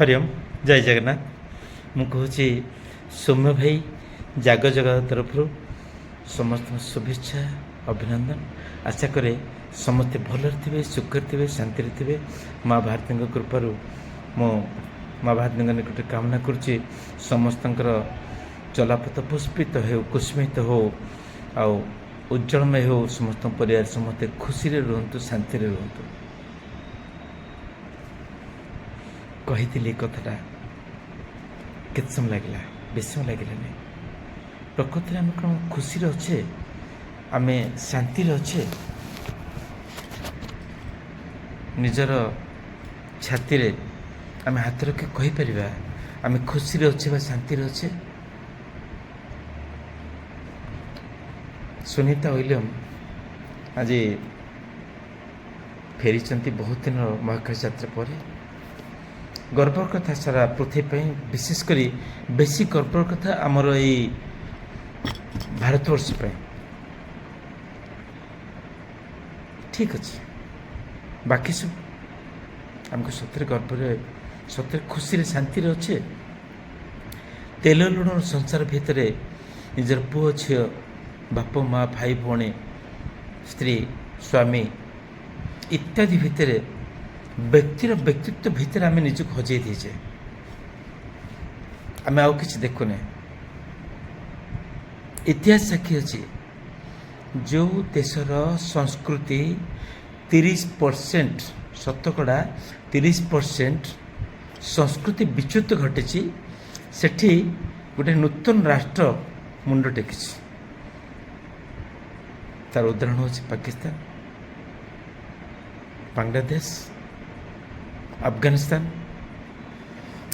ହରିଓମ, ଜୟ ଜଗନ୍ନାଥ। ମୁଁ କହୁଛି ସୌମ୍ୟ ଭାଇ, ଜାଗ ଜଗତ ତରଫରୁ ସମସ୍ତଙ୍କୁ ଶୁଭେଚ୍ଛା, ଅଭିନନ୍ଦନ। ଆଶା କରେ ସମସ୍ତେ ଭଲରେ ଥିବେ, ସୁଖରେ ଥିବେ, ଶାନ୍ତିରେ ଥିବେ। ମା ଭାରତୀଙ୍କ କୃପାରୁ ମୁଁ ମା ଭାରତୀଙ୍କ ନିକଟରେ କାମନା କରୁଛି, ସମସ୍ତଙ୍କର ଚଲାପଥ ପୁଷ୍ପିତ ହେଉ, କୁସୁମିତ ହେଉ ଆଉ ଉଜ୍ଜଳମୟ ହେଉ। ସମସ୍ତଙ୍କ ପରିବାର ସମସ୍ତେ ଖୁସିରେ ରୁହନ୍ତୁ, ଶାନ୍ତିରେ ରୁହନ୍ତୁ। କହିଥିଲି ଏ କଥାଟା, କେତେ ସମୟ ଲାଗିଲା? ବେଶୀ ସମୟ ଲାଗିଲାନି। ପ୍ରକୃତରେ ଆମେ କ'ଣ ଖୁସିରେ ଅଛେ? ଆମେ ଶାନ୍ତିରେ ଅଛେ? ନିଜର ଛାତିରେ ଆମେ ହାତ ରଖି କହିପାରିବା, ଆମେ ଖୁସିରେ ଅଛେ ବା ଶାନ୍ତିରେ ଅଛେ? ସୁନୀତା ୱିଲିୟମ ଆଜି ଫେରିଛନ୍ତି ବହୁତ ଦିନର ମହାକାଶ ଯାତ୍ରା ପରେ। ଗର୍ବର କଥା ସାରା ପୃଥିବୀ ପାଇଁ, ବିଶେଷ କରି ବେଶୀ ଗର୍ବର କଥା ଆମର ଏଇ ଭାରତବର୍ଷ ପାଇଁ। ଠିକ୍ ଅଛି, ବାକି ସବୁ ଆମକୁ ସତରେ ଗର୍ବରେ, ସତରେ ଖୁସିରେ, ଶାନ୍ତିରେ ଅଛେ? ତେଲ ଲୁଣର ସଂସାର ଭିତରେ ନିଜର ପୁଅ ଝିଅ, ବାପ ମା, ଭାଇ ଭଉଣୀ, ସ୍ତ୍ରୀ ସ୍ୱାମୀ ଇତ୍ୟାଦି ଭିତରେ, ବ୍ୟକ୍ତିର ବ୍ୟକ୍ତିତ୍ୱ ଭିତରେ ଆମେ ନିଜକୁ ହଜେଇ ଦେଇଛେ। ଆମେ ଆଉ କିଛି ଦେଖୁନେ। ଇତିହାସ ସାକ୍ଷୀ ଅଛି, ଯେଉଁ ଦେଶର ସଂସ୍କୃତି 30%, ଶତକଡ଼ା 30% ସଂସ୍କୃତି ବିଚ୍ୟୁତ ଘଟିଛି, ସେଠି ଗୋଟେ ନୂତନ ରାଷ୍ଟ୍ର ମୁଣ୍ଡ ଟେକିଛି। ତାର ଉଦାହରଣ ହେଉଛି ପାକିସ୍ତାନ, ବାଂଲାଦେଶ, ଆଫଗାନିସ୍ତାନ।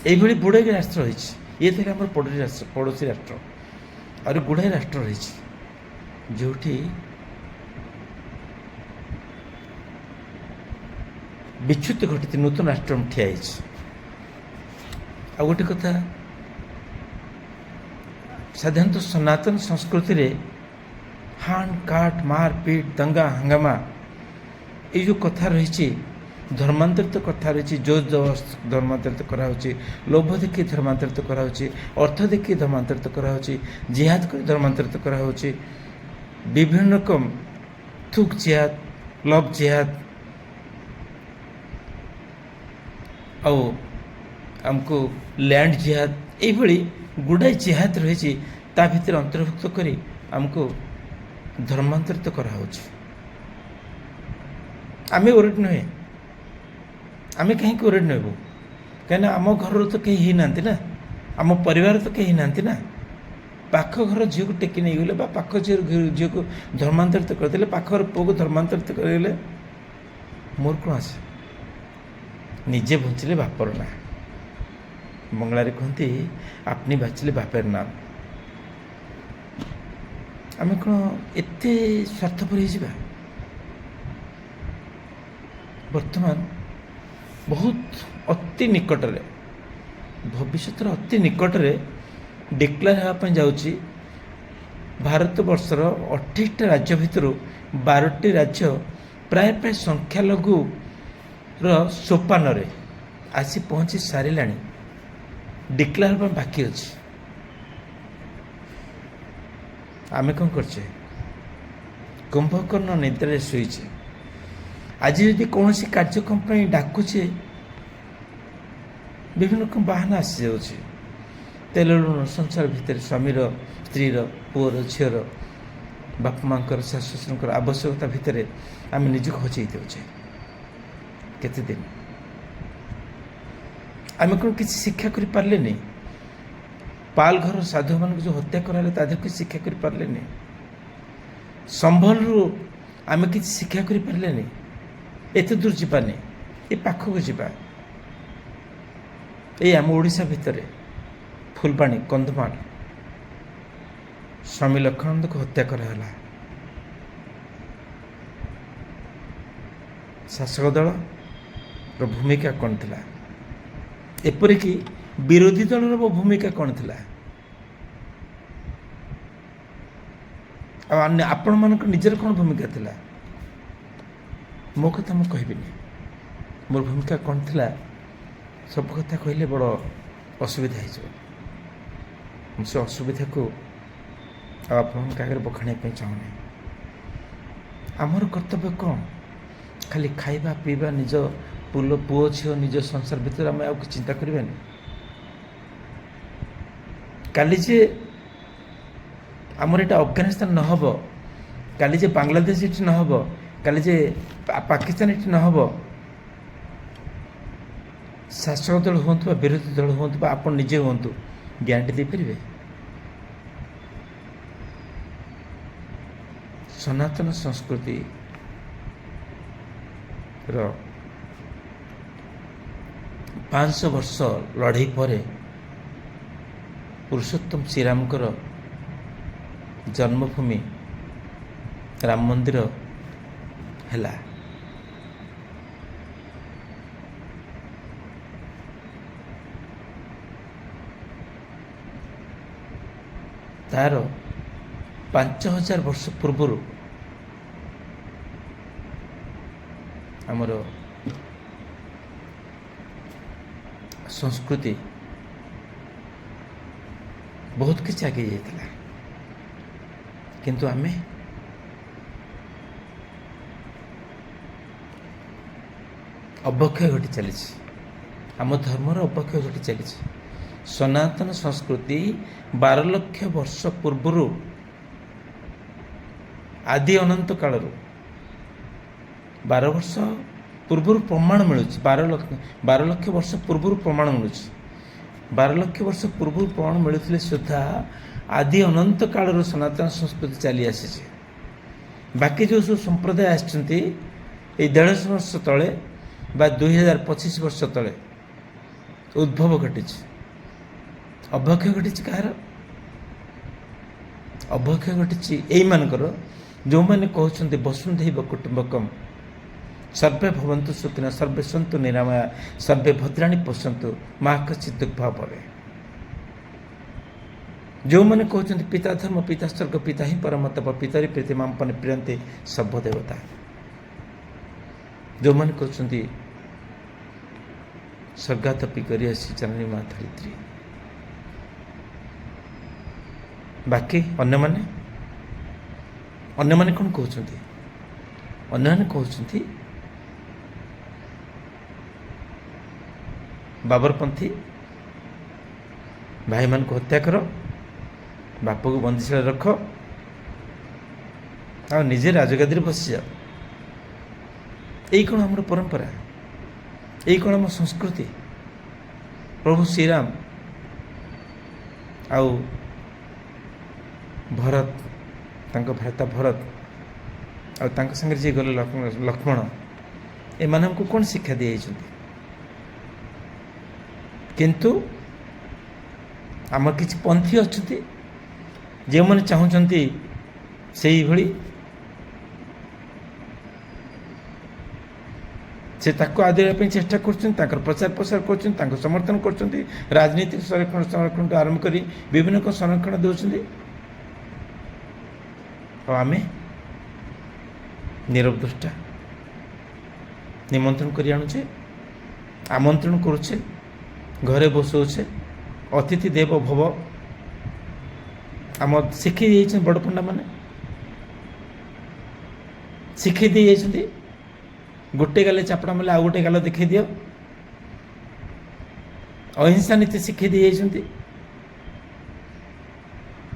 ଏଇଭଳି ଗୁଡ଼ାଏ ରାଷ୍ଟ୍ର ରହିଛି। ଇଏ ଥିଲା ଆମର ପଡ଼ୋଶୀ ରାଷ୍ଟ୍ର। ପଡ଼ୋଶୀ ରାଷ୍ଟ୍ର ଆହୁରି ଗୁଡ଼ାଏ ରାଷ୍ଟ୍ର ରହିଛି, ଯେଉଁଠି ବିଚ୍ୟୁତ ଘଟିଛି, ନୂତନ ରାଷ୍ଟ୍ର ଠିଆ ହେଇଛି। ଆଉ ଗୋଟେ କଥା, ସାଧାରଣତଃ ସନାତନ ସଂସ୍କୃତିରେ ହାଣ କାଟ, ମାର ପିଟ, ଦଙ୍ଗା ହଙ୍ଗାମା, ଏଇ ଯେଉଁ କଥା ରହିଛି, ଧର୍ମାନ୍ତରିତ କଥା ରହିଛି, ଯେଉଁ ଧର୍ମାନ୍ତରିତ କରାହେଉଛି, ଲୋଭ ଦେଖି ଧର୍ମାନ୍ତରିତ କରାହେଉଛି, ଅର୍ଥ ଦେଖି ଧର୍ମାନ୍ତରିତ କରାହେଉଛି, ଜିହାଦ କରି ଧର୍ମାନ୍ତରିତ କରାହେଉଛି, ବିଭିନ୍ନ ରକମ ଥୁକ୍ ଜିହାଦ, ଲଭ୍ ଜିହାଦ ଆଉ ଆମକୁ ଲ୍ୟାଣ୍ଡ ଜିହାଦ, ଏଇଭଳି ଗୁଡ଼ାଏ ଜିହାଦ ରହିଛି। ତା ଭିତରେ ଅନ୍ତର୍ଭୁକ୍ତ କରି ଆମକୁ ଧର୍ମାନ୍ତରିତ କରାହେଉଛି। ଆମେ ଓରିଟ୍ ନୁହେଁ। ଆମେ କାହିଁକି ଓରିଟ୍ ନେବୁ? କାହିଁକିନା ଆମ ଘରର ତ କେହି ହେଇନାହାନ୍ତି ନା, ଆମ ପରିବାର ତ କେହି ହେଇନାହାନ୍ତି ନା। ପାଖ ଘର ଝିଅକୁ ଟେକି ନେଇଗଲେ ବା ପାଖ ଝିଅକୁ ଧର୍ମାନ୍ତରିତ କରିଦେଲେ, ପାଖ ଘର ପୁଅକୁ ଧର୍ମାନ୍ତରିତ କରିଦେଲେ, ମୋର କ'ଣ ଆସେ? ନିଜେ ବଞ୍ଚିଲେ ବାପର ନାଁ। ବଙ୍ଗଳାରେ କୁହନ୍ତି, আপনি ବାଚିଲେ ବାପେର ନାମ। ଆମେ କ'ଣ ଏତେ ସ୍ୱାର୍ଥପର ହେଇଯିବା? ବର୍ତ୍ତମାନ ବହୁତ ଅତି ନିକଟରେ, ଭବିଷ୍ୟତର ଅତି ନିକଟରେ ଡିକ୍ଲେୟାର ହେବା ପାଇଁ ଯାଉଛି, ଭାରତବର୍ଷର 28ଟା ରାଜ୍ୟ ଭିତରୁ 12ଟି ରାଜ୍ୟ ପ୍ରାୟ ପ୍ରାୟ ସଂଖ୍ୟାଲଘୁର ସୋପାନରେ ଆସି ପହଞ୍ଚି ସାରିଲାଣି, ଡିକ୍ଲେୟାର ହେବା ବାକି ଅଛି। ଆମେ କ'ଣ କରୁଛେ? କୁମ୍ଭକର୍ଣ୍ଣ ନିଦ୍ରାରେ ଶୋଇଛେ। ଆଜି ଯଦି କୌଣସି କାର୍ଯ୍ୟକ୍ରମ ପାଇଁ ଡାକୁଛେ, ବିଭିନ୍ନ ରକମ ବାହାନା ଆସିଯାଉଛି। ତେଲ ଲୁଣ ସଂସାର ଭିତରେ ସ୍ୱାମୀର, ସ୍ତ୍ରୀର, ପୁଅର, ଝିଅର, ବାପା ମାଆଙ୍କର, ଶାଶୁ ଶ୍ୱଶୁରଙ୍କର ଆବଶ୍ୟକତା ଭିତରେ ଆମେ ନିଜକୁ ହଜେଇ ଦେଉଛେ। କେତେ ଦିନ? ଆମେ କ'ଣ କିଛି ଶିକ୍ଷା କରିପାରିଲେନି? ପାଲ ଘର ସାଧୁମାନଙ୍କୁ ଯେଉଁ ହତ୍ୟା କରାହେଲା, ତା ଦେହରୁ କିଛି ଶିକ୍ଷା କରିପାରିଲେନି? ସମ୍ଭଲରୁ ଆମେ କିଛି ଶିକ୍ଷା କରିପାରିଲେନି? ଏତେ ଦୂର ଯିବାନି, ଏ ପାଖକୁ ଯିବା। ଏଇ ଆମ ଓଡ଼ିଶା ଭିତରେ ଫୁଲବାଣୀ, କନ୍ଧମାଳ, ସ୍ୱାମୀ ଲକ୍ଷ୍ମଣାନନ୍ଦକୁ ହତ୍ୟା କରାହେଲା। ଶାସକ ଦଳର ଭୂମିକା କ'ଣ ଥିଲା? ଏପରିକି ବିରୋଧୀ ଦଳର ଭୂମିକା କ'ଣ ଥିଲା? ଆଉ ଅନ୍ୟ ଆପଣମାନଙ୍କ ନିଜର କ'ଣ ଭୂମିକା ଥିଲା? ମୋ କଥା ମୁଁ କହିବିନି। ମୋର ଭୂମିକା କ'ଣ ଥିଲା ସବୁ କଥା କହିଲେ ବଡ଼ ଅସୁବିଧା ହେଇଯିବ। ମୁଁ ସେ ଅସୁବିଧାକୁ ଆଉ ଆପଣଙ୍କ ଆଗରେ ବଖାଣିବା ପାଇଁ ଚାହୁଁନାହିଁ। ଆମର କର୍ତ୍ତବ୍ୟ କ'ଣ? ଖାଲି ଖାଇବା ପିଇବା, ନିଜ ପୁଅ ଝିଅ, ନିଜ ସଂସାର ଭିତରେ ଆମେ ଆଉ କିଛି ଚିନ୍ତା କରିବାନି? କାଲି ଯେ ଆମର ଏଇଟା ଆଫଗାନିସ୍ତାନ ନ ହେବ, କାଲି ଯେ ବାଂଲାଦେଶ ଏଠି ନ ହେବ, କାଲି ଯେ ପାକିସ୍ତାନ ଏଠି ନ ହେବ, ଶାସକ ଦଳ ହୁଅନ୍ତୁ ବା ବିରୋଧୀ ଦଳ ହୁଅନ୍ତୁ ବା ଆପଣ ନିଜେ ହୁଅନ୍ତୁ, ଗ୍ୟାରେଣ୍ଟି ଦେଇପାରିବେ? ସନାତନ ସଂସ୍କୃତିର 500 ବର୍ଷ ଲଢ଼େଇ ପରେ ପୁରୁଷୋତ୍ତମ ଶ୍ରୀରାମଙ୍କର ଜନ୍ମଭୂମି ରାମ ମନ୍ଦିର ହେଲା। ତାର 5000 ବର୍ଷ ପୂର୍ବରୁ ଆମର ସଂସ୍କୃତି ବହୁତ କିଛି ଆଗେଇ ଯାଇଥିଲା। କିନ୍ତୁ ଆମେ ଅବକ୍ଷୟ ଘଟି ଚାଲିଛି, ଆମ ଧର୍ମର ଅବକ୍ଷୟ ଘଟି ଚାଲିଛି। ସନାତନ ସଂସ୍କୃତି 12 ଲକ୍ଷ ବର୍ଷ ପୂର୍ବରୁ, ଆଦି ଅନନ୍ତ କାଳରୁ 12 ବର୍ଷ ପୂର୍ବରୁ ପ୍ରମାଣ ମିଳୁଛି। 12 ଲକ୍ଷ ବର୍ଷ ପୂର୍ବରୁ ପ୍ରମାଣ ମିଳୁଛି। 12 ଲକ୍ଷ ବର୍ଷ ପୂର୍ବରୁ ପ୍ରମାଣ ମିଳୁଥିଲେ ସୁଦ୍ଧା ଆଦି ଅନନ୍ତ କାଳରୁ ସନାତନ ସଂସ୍କୃତି ଚାଲି ଆସିଛି। ବାକି ଯେଉଁ ସବୁ ସମ୍ପ୍ରଦାୟ ଆସିଛନ୍ତି ଏଇ 150 ବର୍ଷ ତଳେ ବା 2025 ବର୍ଷ ତଳେ ଉଦ୍ଭବ ଘଟିଛି। ଅବକ୍ଷୟ ଘଟିଛି କାହାର? ଅବକ୍ଷୟ ଘଟିଛି ଏଇମାନଙ୍କର, ଯେଉଁମାନେ କହୁଛନ୍ତି ବସୁନ୍ଧୈବ କୁଟୁମ୍ବକମ୍, ସର୍ବେ ଭବନ୍ତୁ ସୁଖିନଃ, ସର୍ବେ ସନ୍ତୁ ନିରାମୟା, ସର୍ବେ ଭଦ୍ରାଣୀ ପଶ୍ୟନ୍ତୁ, ମା କଶ୍ଚିତ୍ ଦୁଃଖ ଭବେ। ଯେଉଁମାନେ କହୁଛନ୍ତି ପିତା ଧର୍ମ ପିତା ସ୍ୱର୍ଗ ପିତା ହିଁ ପରମତପ ପିତରି ପ୍ରୀତିମାಂ ପ୍ରିୟନ୍ତେ ସର୍ବ ଦେବତା, ଯେଉଁମାନେ କହୁଛନ୍ତି ସ୍ୱର୍ଗାତପି କରି ଆସି ଜନନୀ ମା ଧରିତ୍ରୀ, ବାକି ଅନ୍ୟମାନେ କ'ଣ କହୁଛନ୍ତି? ଅନ୍ୟମାନେ କହୁଛନ୍ତି ବାବରପନ୍ଥୀ ଭାଇମାନଙ୍କୁ ହତ୍ୟା କର, ବାପକୁ ବନ୍ଦିଶାଳାରେ ରଖ, ଆଉ ନିଜେ ରାଜଗାଦିରେ ବସିଯାଅ। ଏଇ କ'ଣ ଆମର ପରମ୍ପରା? ଏଇ କ'ଣ ଆମ ସଂସ୍କୃତି? ପ୍ରଭୁ ଶ୍ରୀରାମ ଆଉ ଭରତ, ତାଙ୍କ ଭ୍ରାତା ଭରତ ଆଉ ତାଙ୍କ ସାଙ୍ଗରେ ଯିଏ ଗଲେ ଲକ୍ଷ୍ମଣ, ଏମାନଙ୍କୁ କ'ଣ ଶିକ୍ଷା ଦିଆଯାଇଛନ୍ତି? କିନ୍ତୁ ଆମର କିଛି ପନ୍ଥୀ ଅଛନ୍ତି ଯେଉଁମାନେ ଚାହୁଁଛନ୍ତି ସେଇଭଳି ସେ ତାକୁ ଆଦରିବା ପାଇଁ ଚେଷ୍ଟା କରୁଛନ୍ତି, ତାଙ୍କର ପ୍ରଚାର ପ୍ରସାର କରୁଛନ୍ତି, ତାଙ୍କୁ ସମର୍ଥନ କରୁଛନ୍ତି, ରାଜନୀତିକ ସଂରକ୍ଷଣଠୁ ଆରମ୍ଭ କରି ବିଭିନ୍ନ ସଂରକ୍ଷଣ ଦେଉଛନ୍ତି। ଆଉ ଆମେ ନିରବ ଦ୍ରଷ୍ଟା ନିମନ୍ତ୍ରଣ କରି ଆଣୁଛେ, ଆମନ୍ତ୍ରଣ କରୁଛେ, ଘରେ ବସଉଛେ, ଅତିଥି ଦେବ ଭବ ଆମ ଶିଖେଇ ଦେଇଛନ୍ତି ବଡ଼ ପଣ୍ଡାମାନେ, ଶିଖେଇ ଦେଇ ଯାଇଛନ୍ତି। ଗୋଟେ ଗାଲେ ଚାପଡ଼ା ମାରିଲେ ଆଉ ଗୋଟେ ଗାଲ ଦେଖେଇ ଦିଅ, ଅହିଂସା ନୀତି ଶିଖେଇ ଦେଇ ଯାଇଛନ୍ତି।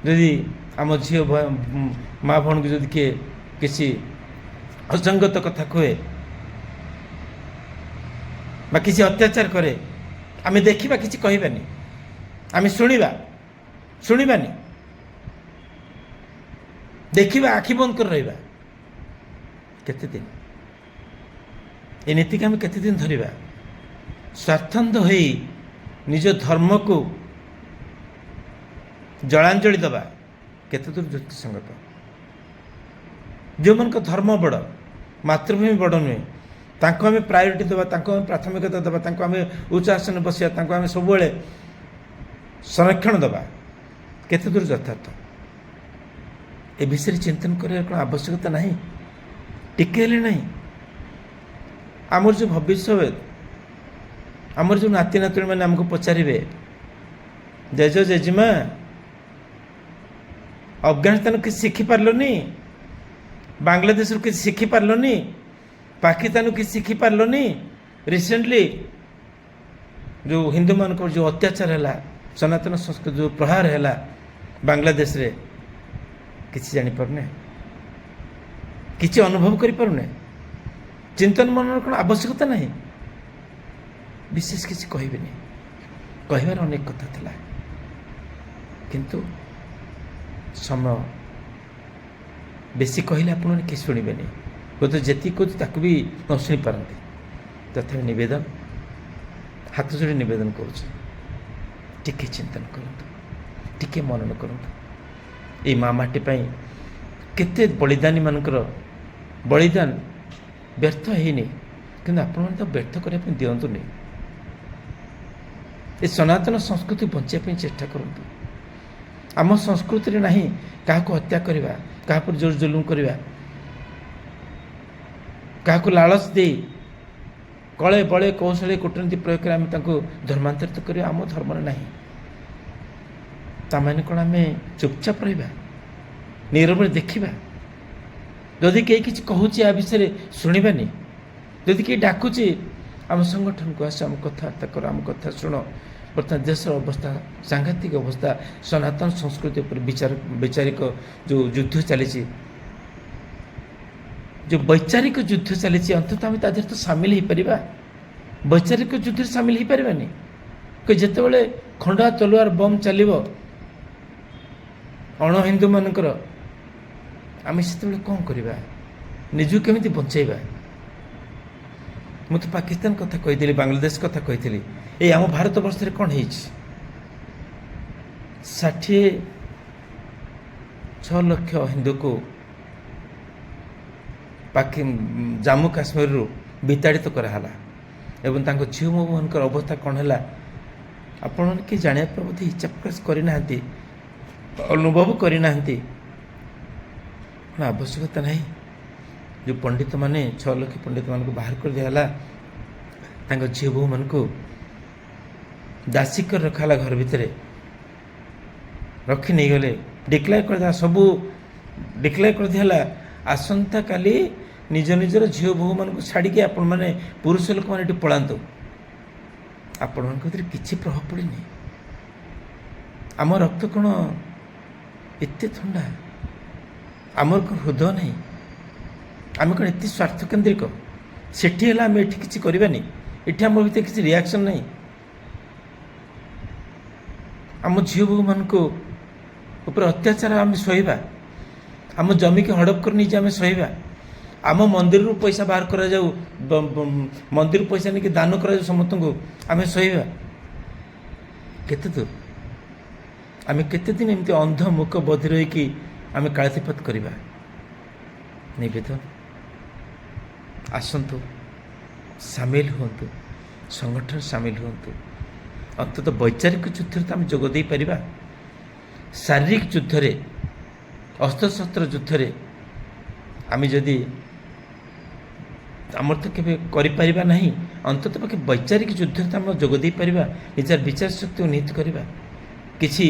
ଯଦି ଆମ ଝିଅ ମା ଭଉଣୀକୁ ଯଦି କିଏ କିଛି ଅସଙ୍ଗତ କଥା କୁହେ ବା କିଛି ଅତ୍ୟାଚାର କରେ, ଆମେ ଦେଖିବା, କିଛି କହିବାନି, ଆମେ ଶୁଣିବା, ଶୁଣିବାନି, ଦେଖିବା, ଆଖି ବନ୍ଦ କରି ରହିବା। କେତେ ଦିନ ଏ ନୀତିକୁ ଆମେ କେତେ ଦିନ ଧରିବା? ସ୍ୱାର୍ଥନ୍ଧ ହୋଇ ନିଜ ଧର୍ମକୁ ଜଳାଞ୍ଜଳି ଦେବା କେତେ ଦୂର ଯୁକ୍ତିସଙ୍ଗତ? ଯେଉଁମାନଙ୍କ ଧର୍ମ ବଡ଼, ମାତୃଭୂମି ବଡ଼ ନୁହେଁ, ତାଙ୍କୁ ଆମେ ପ୍ରାୟୋରିଟି ଦେବା, ତାଙ୍କୁ ଆମେ ପ୍ରାଥମିକତା ଦେବା, ତାଙ୍କୁ ଆମେ ଉଚ୍ଚ ଆସନରେ ବସିବା, ତାଙ୍କୁ ଆମେ ସବୁବେଳେ ସଂରକ୍ଷଣ ଦେବା, କେତେ ଦୂର ଯଥାର୍ଥ? ଏ ବିଷୟରେ ଚିନ୍ତନ କରିବାର କ'ଣ ଆବଶ୍ୟକତା ନାହିଁ? ଟିକେ ହେଲେ ନାହିଁ। ଆମର ଯେଉଁ ଭବିଷ୍ୟତ ଆମର ଯେଉଁ ନାତି ନାତୁଣୀମାନେ ଆମକୁ ପଚାରିବେ, ଜେଜ ଜେଜେମା, ଆଫଗାନିସ୍ତାନ କିଛି ଶିଖିପାରିଲନି, ବାଂଲାଦେଶରୁ କିଛି ଶିଖିପାରିଲନି, ପାକିସ୍ତାନରୁ କିଛି ଶିଖିପାରିଲନି, ରିସେଣ୍ଟଲି ଯେଉଁ ହିନ୍ଦୁମାନଙ୍କର ଯେଉଁ ଅତ୍ୟାଚାର ହେଲା, ସନାତନ ସଂସ୍କୃତି ଯେଉଁ ପ୍ରହାର ହେଲା ବାଂଲାଦେଶରେ, କିଛି ଜାଣିପାରୁନେ, କିଛି ଅନୁଭବ କରିପାରୁନେ, ଚିନ୍ତନ ମନର କ'ଣ ଆବଶ୍ୟକତା ନାହିଁ? ବିଶେଷ କିଛି କହିବିନି, କହିବାର ଅନେକ କଥା ଥିଲା, କିନ୍ତୁ ସମୟ ବେଶୀ କହିଲେ ଆପଣମାନେ କେହି ଶୁଣିବେନି। ହୁଏତ ଯେତିକି କହୁଛି ତାକୁ ବି ନ ଶୁଣିପାରନ୍ତି। ତଥାପି ନିବେଦନ, ହାତ ଯୋଡ଼ି ନିବେଦନ କରୁଛି, ଟିକେ ଚିନ୍ତନ କରନ୍ତୁ, ଟିକେ ମନନ କରନ୍ତୁ। ଏଇ ମା ମାଟି ପାଇଁ କେତେ ବଳିଦାନୀମାନଙ୍କର ବଳିଦାନ ବ୍ୟର୍ଥ ହେଇନି, କିନ୍ତୁ ଆପଣମାନେ ତ ବ୍ୟର୍ଥ କରିବା ପାଇଁ ଦିଅନ୍ତୁନି। ଏ ସନାତନ ସଂସ୍କୃତି ବଞ୍ଚାଇବା ପାଇଁ ଚେଷ୍ଟା କରନ୍ତୁ। ଆମ ସଂସ୍କୃତିରେ ନାହିଁ କାହାକୁ ହତ୍ୟା କରିବା, କାହା ଉପରେ ଜୋର ଜୁଲୁମ କରିବା, କାହାକୁ ଲାଳଚ ଦେଇ କଳେ ବଳେ କୌଶଳେ କୂଟନୀତି ପ୍ରୟୋଗ କରି ଆମେ ତାଙ୍କୁ ଧର୍ମାନ୍ତରିତ କରିବା ଆମ ଧର୍ମରେ ନାହିଁ। ତାମାନେ କ'ଣ ଆମେ ଚୁପଚାପ ରହିବା, ନିରବରେ ଦେଖିବା? ଯଦି କେହି କିଛି କହୁଛି ୟା ବିଷୟରେ ଶୁଣିବାନି? ଯଦି କେହି ଡାକୁଛି ଆମ ସଂଗଠନକୁ ଆସ, ଆମ କଥାବାର୍ତ୍ତା କର, ଆମ କଥା ଶୁଣ, ବର୍ତ୍ତମାନ ଦେଶର ଅବସ୍ଥା ସାଂଘାତିକ ଅବସ୍ଥା, ସନାତନ ସଂସ୍କୃତି ଉପରେ ବୈଚାରିକ ଯେଉଁ ଯୁଦ୍ଧ ଚାଲିଛି, ଯେଉଁ ବୈଚାରିକ ଯୁଦ୍ଧ ଚାଲିଛି, ଅନ୍ତତଃ ଆମେ ତା ଦେହରେ ତ ସାମିଲ ହେଇପାରିବା। ବୈଚାରିକ ଯୁଦ୍ଧରେ ସାମିଲ ହେଇପାରିବାନି କି? ଯେତେବେଳେ ଖଣ୍ଡା ତଲୁଆର ବମ୍ ଚାଲିବ ଅଣ ହିନ୍ଦୁମାନଙ୍କର, ଆମେ ସେତେବେଳେ କ'ଣ କରିବା? ନିଜକୁ କେମିତି ବଞ୍ଚେଇବା? ମୁଁ ତ ପାକିସ୍ତାନ କଥା କହିଥିଲି, ବାଂଲାଦେଶ କଥା କହିଥିଲି, ଏଇ ଆମ ଭାରତ ବର୍ଷରେ କ'ଣ ହେଇଛି? 66 ଲକ୍ଷ ହିନ୍ଦୁକୁ ଜାମ୍ମୁ କାଶ୍ମୀରରୁ ବିତାଡ଼ିତ କରାହେଲା ଏବଂ ତାଙ୍କ ଝିଅ ବୋହୂମାନଙ୍କର ଅବସ୍ଥା କ'ଣ ହେଲା, ଆପଣମାନେ କିଏ ଜାଣିବା ପାଇଁ ବୋଧେ ଇଚ୍ଛା ପ୍ରକାଶ କରିନାହାନ୍ତି, ଅନୁଭବ କରିନାହାନ୍ତି। କ'ଣ ଆବଶ୍ୟକତା ନାହିଁ? ଯେଉଁ ପଣ୍ଡିତମାନେ, 6 ଲକ୍ଷ ପଣ୍ଡିତମାନଙ୍କୁ ବାହାର କରିଦିଆହେଲା, ତାଙ୍କ ଝିଅ ବୋହୂମାନଙ୍କୁ ଦାସୀ କରି ରଖାହେଲା, ଘର ଭିତରେ ରଖି ନେଇଗଲେ। ଡିକ୍ଲେୟାର କରିଦିଆ, ସବୁ ଡିକ୍ଲେୟାର କରିଦିଆହେଲା, ଆସନ୍ତାକାଲି ନିଜ ନିଜର ଝିଅ ବୋହୂମାନଙ୍କୁ ଛାଡ଼ିକି ଆପଣମାନେ ପୁରୁଷ ଲୋକମାନେ ଏଠି ପଳାନ୍ତୁ। ଆପଣମାନଙ୍କ ଭିତରେ କିଛି ପ୍ରଭାବ ପଡ଼ିନି? ଆମ ରକ୍ତ କ'ଣ ଏତେ ଥଣ୍ଡା? ଆମର କ'ଣ ହୃଦୟ ନାହିଁ? ଆମେ କ'ଣ ଏତେ ସ୍ୱାର୍ଥକେନ୍ଦ୍ରିକ? ସେଠି ହେଲା ଆମେ ଏଠି କିଛି କରିବାନି? ଏଠି ଆମ ଭିତରେ କିଛି ରିଆକ୍ସନ୍ ନାହିଁ? ଆମ ଝିଅ ବୋହୂମାନଙ୍କୁ ଉପରେ ଅତ୍ୟାଚାର ଆମେ ସହିବା? ଆମ ଜମିକି ହଡ଼ପ କରି ନେଇକି ଆମେ ସହିବା? ଆମ ମନ୍ଦିରରୁ ପଇସା ବାହାର କରାଯାଉ, ମନ୍ଦିରରୁ ପଇସା ନେଇକି ଦାନ କରାଯାଉ ସମସ୍ତଙ୍କୁ, ଆମେ ସହିବା? କେତେ ଦୂର ଆମେ, କେତେ ଦିନ ଏମିତି ଅନ୍ଧ ମୂକ ବଧିର ହେଇକି ଆମେ କାଳାତିପାତ କରିବା? ନିବେଦନ, ଆସନ୍ତୁ, ସାମିଲ ହୁଅନ୍ତୁ, ସଂଗଠନ ସାମିଲ ହୁଅନ୍ତୁ। ଅନ୍ତତଃ ବୈଚାରିକ ଯୁଦ୍ଧରେ ତ ଆମେ ଯୋଗ ଦେଇପାରିବା। ଶାରୀରିକ ଯୁଦ୍ଧରେ, ଅସ୍ତ୍ରଶସ୍ତ୍ର ଯୁଦ୍ଧରେ ଆମେ ଯଦି ଆମର ତ କେବେ କରିପାରିବା ନାହିଁ, ଅନ୍ତତଃ ପକ୍ଷେ ବୈଚାରିକ ଯୁଦ୍ଧରେ ତ ଆମେ ଯୋଗ ଦେଇପାରିବା। ନିଜର ବିଚାର ଶକ୍ତିକୁ ଉନ୍ନୀତ କରିବା। କିଛି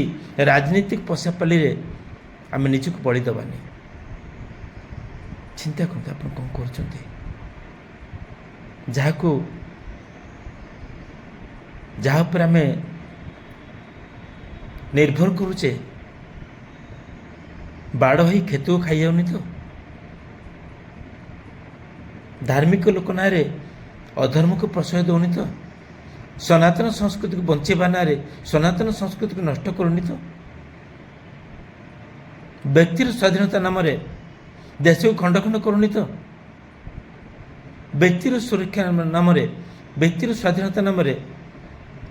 ରାଜନୀତିକ ପଶାପାଲିରେ ଆମେ ନିଜକୁ ବଳି ଦେବାନି। ଚିନ୍ତା କରନ୍ତୁ, ଆପଣ କ'ଣ କରୁଛନ୍ତି? ଯାହା ଉପରେ ଆମେ ନିର୍ଭର କରୁଛେ, ବାଡ଼ ହୋଇ କ୍ଷେତକୁ ଖାଇଯାଉନି ତ? ଧାର୍ମିକ ଲୋକ ନାଁରେ ଅଧର୍ମକୁ ପ୍ରଶ୍ରୟ ଦେଉନି ତ? ସନାତନ ସଂସ୍କୃତିକୁ ବଞ୍ଚେଇବା ନାଁରେ ସନାତନ ସଂସ୍କୃତିକୁ ନଷ୍ଟ କରୁନି ତ? ବ୍ୟକ୍ତିର ସ୍ୱାଧୀନତା ନାମରେ ଦେଶକୁ ଖଣ୍ଡ ଖଣ୍ଡ କରୁନି ତ? ବ୍ୟକ୍ତିର ସୁରକ୍ଷା ନାମରେ, ବ୍ୟକ୍ତିର ସ୍ୱାଧୀନତା ନାମରେ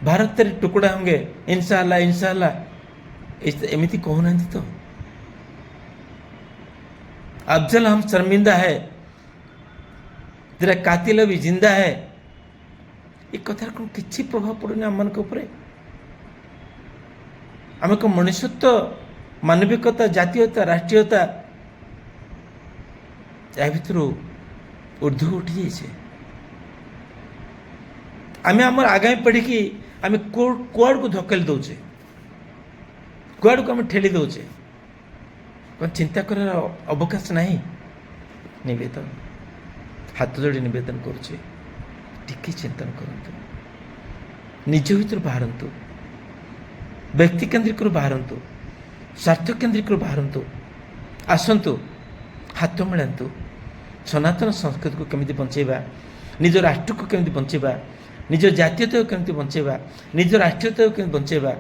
ଭାରତରେ टुकड़ा होंगे ଇନଶାଆଲ୍ଲାହ, ଇନଶାଆଲ୍ଲାହ, ଏମିତି କହୁନାହାନ୍ତି ତ? अफजल हम शर्मिंदा है, तेरा कातिल अभी जिंदा है, ଏ କଥାର କ'ଣ କିଛି ପ୍ରଭାବ ପଡ଼ୁନି ଆମମାନଙ୍କ ଉପରେ? ଆମେ କ'ଣ ମଣିଷତ୍ୱ, ମାନବିକତା, ଜାତୀୟତା, ରାଷ୍ଟ୍ରୀୟତା ଏହା ଭିତରୁ ଉର୍ଦ୍ଧ୍ୱ ଉଠିଯାଇଛେ? ଆମେ ଆମର ଆଗାମୀ ପିଢ଼ିକି ଆମେ କୁଆଡ଼କୁ ଧକେଲି ଦେଉଛେ, କୁଆଡ଼କୁ ଆମେ ଠେଲି ଦେଉଛେ? କ'ଣ ଚିନ୍ତା କରିବାର ଅବକାଶ ନାହିଁ? ନିବେଦନ, ହାତ ଯୋଡ଼ି ନିବେଦନ କରୁଛି, ଟିକେ ଚିନ୍ତନ କରନ୍ତୁ, ନିଜ ଭିତରୁ ବାହାରନ୍ତୁ, ବ୍ୟକ୍ତି କେନ୍ଦ୍ରିକରୁ ବାହାରନ୍ତୁ, ସ୍ୱାର୍ଥ କେନ୍ଦ୍ରିକରୁ ବାହାରନ୍ତୁ, ଆସନ୍ତୁ, ହାତ ମିଳାନ୍ତୁ। ସନାତନ ସଂସ୍କୃତିକୁ କେମିତି ବଞ୍ଚେଇବା, ନିଜ ରାଷ୍ଟ୍ରକୁ କେମିତି ବଞ୍ଚେଇବା, ନିଜ ଜାତୀୟତାକୁ କେମିତି ବଞ୍ଚେଇବା, ନିଜ ରାଷ୍ଟ୍ରୀୟତାକୁ କେମିତି ବଞ୍ଚେଇବା,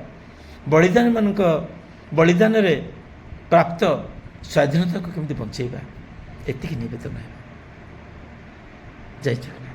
ବଳିଦାନମାନଙ୍କ ବଳିଦାନରେ ପ୍ରାପ୍ତ ସ୍ୱାଧୀନତାକୁ କେମିତି ବଞ୍ଚେଇବା, ଏତିକି ନିବେଦନ ହେବ। ଜୟ ଜଗନ୍ନାଥ।